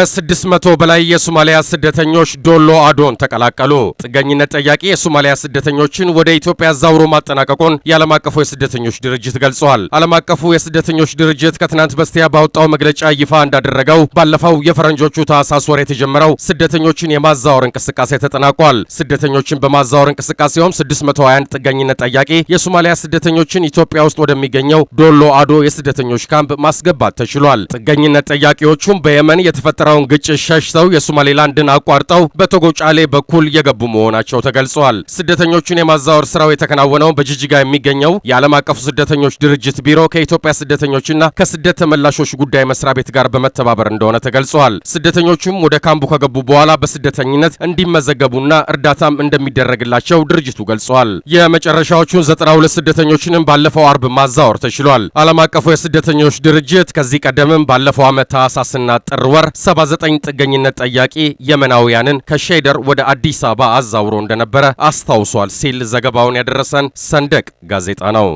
ከ600 በላይ የሶማሊያ ስደተኞች ዶሎ አዶን ተቀላቀሉ። ጥገኝነት ጠያቂ የሶማሊያ ስደተኞችን ወደ ኢትዮጵያ አዛውሮ ማጠናቀቁን የዓለም አቀፉ የስደተኞች ድርጅት ገልጿል። ዓለም አቀፉ የስደተኞች ድርጅት ከትናንት በስቲያ ባወጣው መግለጫ ይፋ እንዳደረገው ባለፈው የፈረንጆቹ ታህሳስ ወር የተጀመረው ስደተኞችን የማዛወር እንቅስቃሴ ተጠናቋል። ስደተኞችን በማዛወር እንቅስቃሴውም 621 ጥገኝነት ጠያቂ የሶማሊያ ስደተኞችን ኢትዮጵያ ውስጥ ወደሚገኘው ዶሎ አዶ የስደተኞች ካምፕ ማስገባት ተችሏል። ጥገኝነት ጠያቂዎቹም በየመን የተፈጠረውን ግጭት ሸሽተው የሶማሌላንድን አቋርጠው በቶጎጫሌ በኩል የገቡ መሆናቸው ተገልጿል። ስደተኞቹን የማዛወር ስራው የተከናወነው በጅጅጋ የሚገኘው የዓለም አቀፉ ስደተኞች ድርጅት ቢሮ ከኢትዮጵያ ስደተኞችና ከስደት ተመላሾች ጉዳይ መስሪያ ቤት ጋር በመተባበር እንደሆነ ተገልጿል። ስደተኞቹም ወደ ካምፑ ከገቡ በኋላ በስደተኝነት እንዲመዘገቡና እርዳታም እንደሚደረግላቸው ድርጅቱ ገልጿል። የመጨረሻዎቹን 92 ስደተኞችንም ባለፈው አርብ ማዛወር ተችሏል። ዓለም አቀፉ የስደተኞች ድርጅት ከዚህ ቀደምም ባለፈው ዓመት ታህሳስና ጥር ወር 79 ጥገኝነት ጠያቂ የመናውያንን ከሼደር ወደ አዲስ አበባ አዛውሮ እንደነበረ አስታውሷል ሲል ዘገባውን ያደረሰን ሰንደቅ ጋዜጣ ነው።